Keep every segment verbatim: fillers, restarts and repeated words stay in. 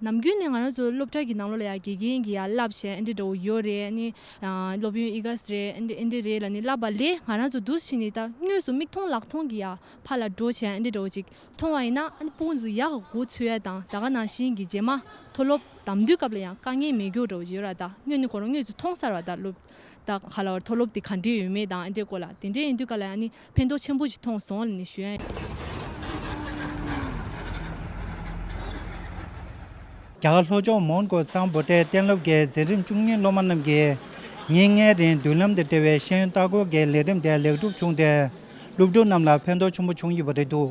ནམ་རྒྱུན་ནས་ང་རང་ཚོ་སློབ་གྲྭ་གི་ནང་ལོགས་ལ་ཡ་དགེ་རྒན་གྱིས་ཡ་བསླབ་བྱས་ཨེ་འདྲ་འདྲ་བོ་ཡོད་རེད། ཨ་ནི་ཨ་སློབ་ཡོན་ཨི་ག་ཙམ་རེད། ཨེ་འདྲ་ཨེ་འདྲ་རེད་ལབ་ནས་བསླབ་པ་ལས་ང་རང་ཚོ་འདུག་སེ་བྱས་ནས་ད་དངོས་སུ་མིག་མཐོང་ལག་མཐོང་གིས་ཡ་ཕར་ལ་འགྲོ་བྱས་ཨེ་འདྲ་འདྲ་བོ་ཅིག་མཐོང་བ་ཡིན་ན། ཨ་ནི་སྤུ་གུ་ཚོ་ཡག་ག་འགོ་ཚུགས་ཡ་དང་། ད་ག་ནང་བཞིན་གྱི་རྗེས་མ་མཐོ་སློབ་གདམ་དུས་སྐབས་ལ་ཡང་དཀའ་ངལ་མེད་རྒྱུ་འདྲ་བོ་ཅིག་ཡོད་ར། ད་དངོས་གནས་ཁོ་རང་དངོས་སུ་མཐོང་ཚར་བ། ད་སློབ་ད་ག་ལ་བར་མཐོ་སློབ་དེ་ག་འདྲས་ཡོད་མེད་དང་ཨེ་འདྲས་སྐོར་ལ། དེ་འདྲས་ཡིན་དུས་ག་ལ་ཡང་ནི་ཕན་ཐོགས་ཆེན་པོ་ཞིག་མཐོང་སོང་ལབ་ནས་ཞུ་ཡ་ཡིན། རྒྱ་གར་ལྷོ་ཕྱོགས་མོན་གྷོ་སམ་བྷོ་ཊའི་གཏན་སློབ་ཀྱི་འཛིན་རིམ་བཅུ་གཉིས་སློབ་མ་རྣམས་ཀྱིས་ཉིན་ལྔའི་རིང་མདུན་ལམ་དང་འབྲེལ་བའི་ཤེས་ཡོན་ལྟ་སྐོར་གྱི་ལས་རིམ་དེ་ལེགས་གྲུབ་བྱུང་སྟེ། སློབ་ཕྲུག་རྣམས་ལ་ཕན་ཐོགས་ཆེན་པོ་བྱུང་ཡོད་པ་རེད་འདུག་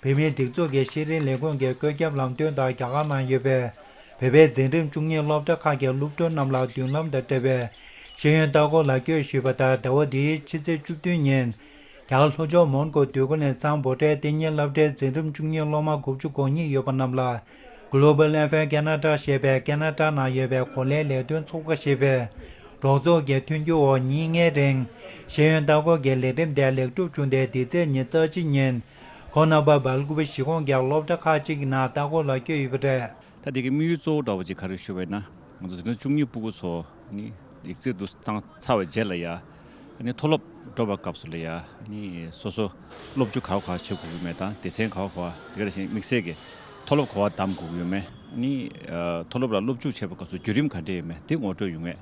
བོད་མིའི་སྒྲིག་འཛུགས་ཀྱི་ཤེས་རིག་ལས་ཁུངས་ཀྱི་བཀོད་ཁྱབ་ལམ་སྟོན་དང་རྒྱ་གར་ནང་ཡོད་པའི་བོད་པའི་འཛིན་རིམ་བཅུ་གཉིས་སློབ་གྲྭ་ཁག་གི་སློབ་ཕྲུག་རྣམས་ལ་མདུན་ལམ་དང་འབྲེལ་བའི་ཤེས་ཡོན་ལྟ་སྐོར་ལ་སྐྱོད་ཞུས་པ་ལྟར། ཟླ་བ་འདིའི་ཕྱི་ཚེས་བཅུ་བདུན་ཉིན་རྒྱ་གར་ལྷོ་ཕྱོགས་མོན་གྷོ་འདོད་རྒུ་གླིང་སམ་བྷོ་ཊའི་གཏན་ཉིན་སློབ་གྲྭའི་འཛིན་རིམ་བཅུ་གཉིས་སློབ་མ་དགུ་བཅུ་གོ་གཉིས་ཡོད་པ་རྣམས་ལ་Global F N Canada ཞེས་པའི་ཁེ་ན་ཌ་ནང་ཡོད་པའི་གོ་ལའི་ལས་དོན་ཚོགས་པ་ཞེས་པས་རོགས་ཚོགས་ཀྱི་མཐུན་འགྱུར་འོག་ཉིན་ལྔའི་རིང་ཤེས་ཡོན་ལྟ་སྐོར་གྱི་ལས་རིམ་དེ་ལེགས་གྲུབ་བྱུང་སྟེ། འདི་ཚེས་ཉི་ཤུ་རྩ་གཅིག་ཉིན་ཁོང་རྣམ་པ་སྦེལ་ཀུ་པེ་གཞིས་ཁོངས་ཀྱི་སློབ་གྲྭ་ཁག་ཅིག་གི་ནང་ལྟ་སྐོར་ལ་བསྐྱོད་ཡོད་པ་རེད། ད་དེ་གི་དམིགས་ཡུལ་གཙོ་བོ་འདྲ་བོ་ཅིག་ག་རེ་ཞུ་བས་ན། ང་ཚོ་འཛིན་གྲྭ་བཅུ་གཉིས་སྤུ་གུ་ཚོ་ནི་ཡིག་ཚད་དུ་བཏང་ཚར་བའི་རྗེས་ལ་ཡ། ནི་མཐོ་སློབ་འགྲོ་བའི་སྐབས་སུ་ལ་ཡ། ནི་སོ་སོ་སློབ་སྦྱོང་ག་བ་ག་བ་བྱེད་དགོས་ཀྱི་མེད་དང་། སྡེ་ཚན་ག་བ་ག་བ། དེ་ག་ནང་བཞིན་དམིགས་བསལ་གྱི་མཐོ་སློབ་ག་བ་བདམས་དགོས་ཀྱི་ཡོད་མེད། ནི་ཨ་མཐོ་སློབ་ལ་སློབ་སྦྱོང་བྱེད་པའི་སྐབས་སུ་བརྒྱུད་རིམ་ག་འདྲ་ཡོད་མེད། དེ་ངོ་སྤྲོད་ཡོང་ངེས་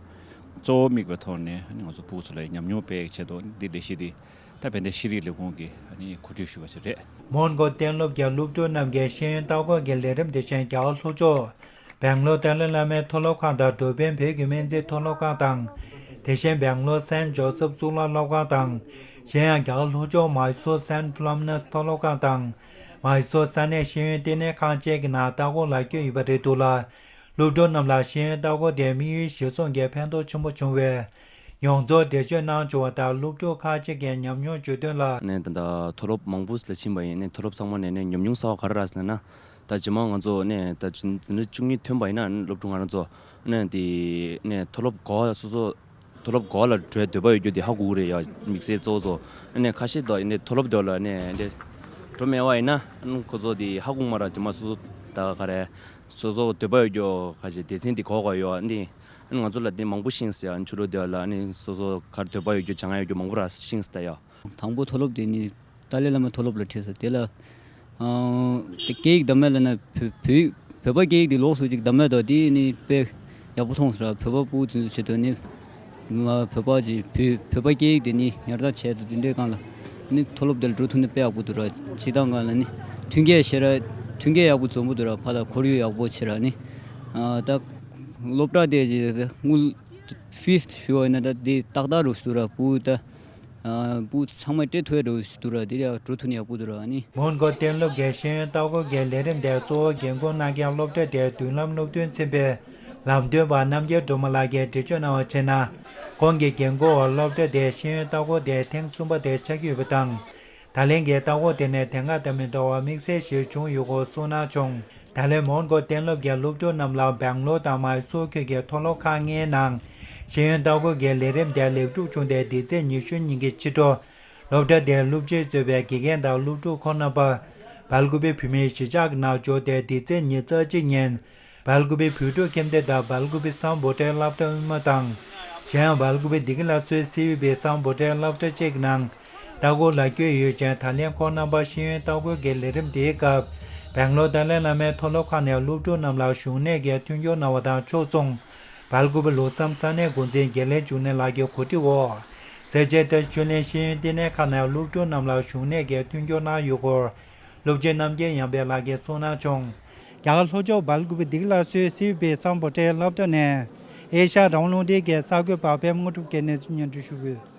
གཙོ་བོ་དམིགས་པའི་ཐོག་ནས། ནི་ང་ཚོ་སྤུ་གུ་ཚོ་ལ་ཉམས་མྱོང་སྤེལ་ཡག་ཆེད་དུ་འདི་ལས་གཞི་འདི་ད་ཕན་བདེ་ཤེས་རིག་ལས་ཁུངས་ཀྱིས་ནི་གོ་སྒྲིག་ཞུས་པ་ཞིག་རེད། མོན་གྷོ་གཏན་སློབ་ཀྱི་སློབ་ཕྲུག་རྣམས་ཀྱིས་ཤེས་ཡོན་ལྟ་སྐོར་གྱི་ལས་རིམ་དེ་བཞིན་རྒྱ་གར་ལྷོ་ཕྱོགས་སྦེང་ལོར་ཏཱ་ལའི་བླ་མའི་མཐོ་སློབ་ཁང་དང་། འགྲོ་ཕན་བོད་ཀྱི་སྨན་རྩིས་མཐོ་སློབ་ཁང་དང་། དེ་བཞིན་སྦེང་ལོར་སེན་ཇོ་སེབ་གཙུག་ལག་སློབ་ཁང་དང་། གཞན་ཡང་རྒྱ་གར་ལྷོ་ཕྱོགས་མཱི་སུར་སེན་ཕི་ལོ་མི་ནཱས་མཐོ་སློབ་ཁང་དང་། མཱི་སུར་ས་གནས་ཤེས་ཡོན་ལྟེ་གནས་ཁང་བཅས་ཀྱི་ནང་ལྟ་སྐོར་ལ་བསྐྱོད་ཡོད་པ་རེད་འདུག་ལ། སློབ་ཕྲུག་རྣམས་ལ་ཤེས་ཡོན་ལྟ་སྐོར་དེ་དམིགས་ཡུལ་གཞིར་བཟུང་གིས་ཕན་ཐོགས་ཆེན་པོ་བྱུང་བའི་མྱོང་ཚོར་འགྲེལ་བརྗོད་གནང་བྱུང་བ་དང་། སློབ་ཕྲུག་ཁག་ཅིག་གིས་ཉམས་མྱོང་བརྗོད་དོན་ལ། ནས་ད་ལྟ་མཐོ་སློབ་མང་པོ་ལ་ཕྱིན་པ་ཡིན། ནས་མཐོ་སློབ་ཚང་མ་ནས་ནས་ཉམས་མྱོང་གསར་བ་ག་རེ་རག་ཟེར་ན། ད་རྗེས་མ་ང་ཚོ་ནས་ད་འཛིན་འཛིན་གྲྭ་བཅུ་གཉིས་ཐོན་པ་ཡིན་ན། སློབ་ཕྲུག་ང་རང་ཚོ་ནས་དེ་ནས་མཐོ་སློབ་གོ་སོ་སོ་མཐོ་སློབ་གོ་ལ་འགྲོའི་འདོད་པ་ཡོད་རྒྱུ་དེ་ཧ་གོ་གི་རེད་ཡ། དམིགས་བསལ་གཙོ་བོ་ཚོ་ནས་ཁ་ཤས་དང་ནས་མཐོ་སློབ་དེ་ལ་ནས་འདི་འགྲོ་མེད་པ་ཡིན་ན། ཁོ་ཚོ་དེ་ཧ་གོ་མ་ར། རྗེས་མ་སོ་སོ་ད་ག་རེ་སོ་སོ་འདོད་པ་ཡོད་རྒྱུ་ཁ་ཤས་སྡེ་ཚན་དེ་གོ་ག་ཡོད་ནི། ང་ཚོ་ལ་དེ་མང་པོ་ཤེས་ཟེར་ཡ། ཕྱི་ལོགས་དེ་ལ་ནི་སོ་སོ་ག་རེ་འདོད་པ་ཡོད་རྒྱུ་བྱ་ངན་ཡོད་རྒྱུ་མང་པོ་ར་ཤེས་ཟེར་ཡ། དང་པོ་མཐོ་སློབ་དེ་ནི་ཏཱ་ལའི་བླ་མའི་མཐོ་སློབ་ལ་ཁྲིད་ས་དེ་ལ། ཨང་། དེ་སྐད་ཡིག་གདམ་མེད་ལ་ན་བོད་བོད་བོད་པ་སྐད་ཡིག་དེ་ལོགས་སུ་ཅིག་གདམ་མེད་དོ། དེ་ནི་དཔེ་ཡག་པོ་མཐོང་སོང་ར། བོད་པ་སྤུ་གུ་དེ་ཚོ་ཆེད་དུ་ནི་མ་བོད་པ་ཅིག་བོད་བོད་པ་སྐད་ཡིག་དེ་ནི་ཉར་ཚགས་བྱས་དང་དེ་འདྲའི་སྒང་ལ་ནི་མཐོ་སློབ་དེ་ལ་འགྲོ་ཐུབ་ན་དཔེ་ཡག་པོ་འདུག་ར། བྱེད་སྟངས་སྒང་ལ་ནི་མཐུན་རྐྱེན་ཞེ་དྲག་མཐུན་རྐྱེན་ཡག་པོ་འཛོམས་པོ་འདུག་ར། ཕར་ལ་ཁོར་ཡུག་ཡག་པོ་ཆེ་ར་ནི། ཨ་ད་སློབ་གྲྭ་དེ་ཅིག་དངུལ་ཕིས་ཞུ་བ་ཡིན་ན་ད་དེ་ཏག་ཏག་རུ་འདུག་ར། སྤུ་གུ་ད། ཨ་སྤུ་གུ་ཚང་མ་སྤྲད་ཐུབ་ཡ་འདྲ་བོ་ཞིག་འདུག་ར། དེ་ཡང་འགྲོ་ཐུབ་ན་ཡག་པོ་འདུག་ར། ཨ་ནི། མོན་གྷོ་གཏན་སློབ་ཀྱི་ཤེས་ཡོན་ལྟ་སྐོར་གྱི་ལས་རིམ་དེ་གཙོ་བོ་འགན་ཁུར་གནང་མཁན་སློབ་གྲྭ་དེའི་མདུན་ལམ་སློབ་སྟོན་ཚན་པའི་ལམ་སྟོན་པ་རྣམ་རྒྱལ་སྒྲོལ་མ་ལགས་ཀྱིས་འགྲེལ་བརྗོད་གནང་བར་བྱས་ན། ཁོང་གི་འགན་ཁུར་འོག་སློབ་གྲྭ་དེའི་ཤེས་ཡོན་ལྟ་སྐོར་དེ་ཐེངས་གསུམ་པ་དེ་ཆགས་ཀྱི་ཡོད་པ་དང་། ད་ལན་གྱི་ལྟ་སྐོར་དེ་ནི་དེ་སྔ་དང་མི་འདྲ་བར་དམིགས་བསལ་ཞིག་བྱུང་ཡོད་སྐོར་གསུངས་གནང་བྱུང་། ད་ལན་མོན་གྷོ་གཏན་སློབ་ཀྱི་སློབ་ཕྲུག་རྣམས་ལ་སྦེང་ལོར་དང་མཱི་སུར་ཁུལ་གྱི་མཐོ་སློབ་ཁག་ལྔའི་ནང་ཤེས་ཡོན་ལྟ་སྐོར་གྱི་ལས་རིམ་དེ་ལེགས་གྲུབ་བྱུང་སྟེ། འདི་ཚེས་ཉི་ཤུ་ཉིན་གྱི་ཕྱི་དྲོ་སློབ་གྲྭ་དེའི་སློབ་སྤྱིས་གཙོས་པའི་དགེ་རྒན་དང་སློབ་ཕྲུག་ཁོང་རྣམ་པ་སྦེལ་ཀུ་པེ་བོད་མིའི་གཞིས་ཆགས་ཀྱི་ནང་འབྱོར་ཏེ། འདི་ཚེས་ཉི་ཤུ་རྩ་གཅིག་ཉིན་སྦེལ་ཀུ་པེ་བོད་ཕྲུག་ཁྱིམ་སྡེ་དང་སྦེལ་ཀུ་པེ་སམ་བྷོ་ཊའི་སློབ་གྲྭ་དབུ་མ་དང་། གཞན་ཡང་སྦེལ་ཀུ་པེ་བདེ་སྐྱིད་ལ་སོའི་སི་ཡུ་པི་སམ་བྷོ་ཊའི་སློབ་གྲྭ་བཅས་ཀྱི་ནང་ལྟ་སྐོར་ལ་བསྐྱོད་ཡོད་ཅིང་། ད་ལན་ཁོང་རྣམ་པ་ཤེས་ཡོན་ལྟ་སྐོར་གྱི་ལས་རིམ་དེའི་སྐབས་སྦེང་ལོར་ཏཱ་ལའི་བླ་མའི་མཐོ་སློབ་ཁང་ནས་སློབ་ཕྲུག་རྣམས་ལ་བཞུགས་གནས་ཀྱི་མཐུན་འགྱུར་གནང་བ་དང་ཕྱོགས་མཚུངས། སྦེལ་ཀུ་པེ་ལུགས་བསམ་ས་གནས་འགོ་འཛིན་དགེ་ལེགས་འབྱུང་གནས་ལགས་ཀྱི་གོ་སྒྲིག་འོག་སེར་བྱེས་བཀྲ་ཤིས་ཆོས་གླིང་ཤེས་ཡོན་ལྟེ་གནས་ཁང་ནས་སློབ་ཕྲུག་རྣམས་ལ་བཞུགས་གནས་ཀྱི་མཐུན་འགྱུར་གནང་ཡོད་སྐོར་སློབ་སྤྱི་རྣམ་རྒྱལ་ཡར་འཕེལ་ལགས་ཀྱིས་གསུངས་གནང་བྱུང་། རྒྱ་གར་ལྷོ་ཕྱོགས་སྦེལ་ཀུ་པེ་བདེ་སྐྱིད་ལ་སོའི་སི་ཡུ་པི་སམ་བྷོ་ཊའི་སློབ་གྲྭ་ནས་ཨེ་ཤ་ཡ་རང་དབང་རླུང་འཕྲིན་གྱི་གསར་འགོད་པ་པད་མ་དངོས་གྲུབ་ཀྱིས་གནས་ཚུལ་སྙན་སྒྲོན་ཞུ་གི་ཡོད།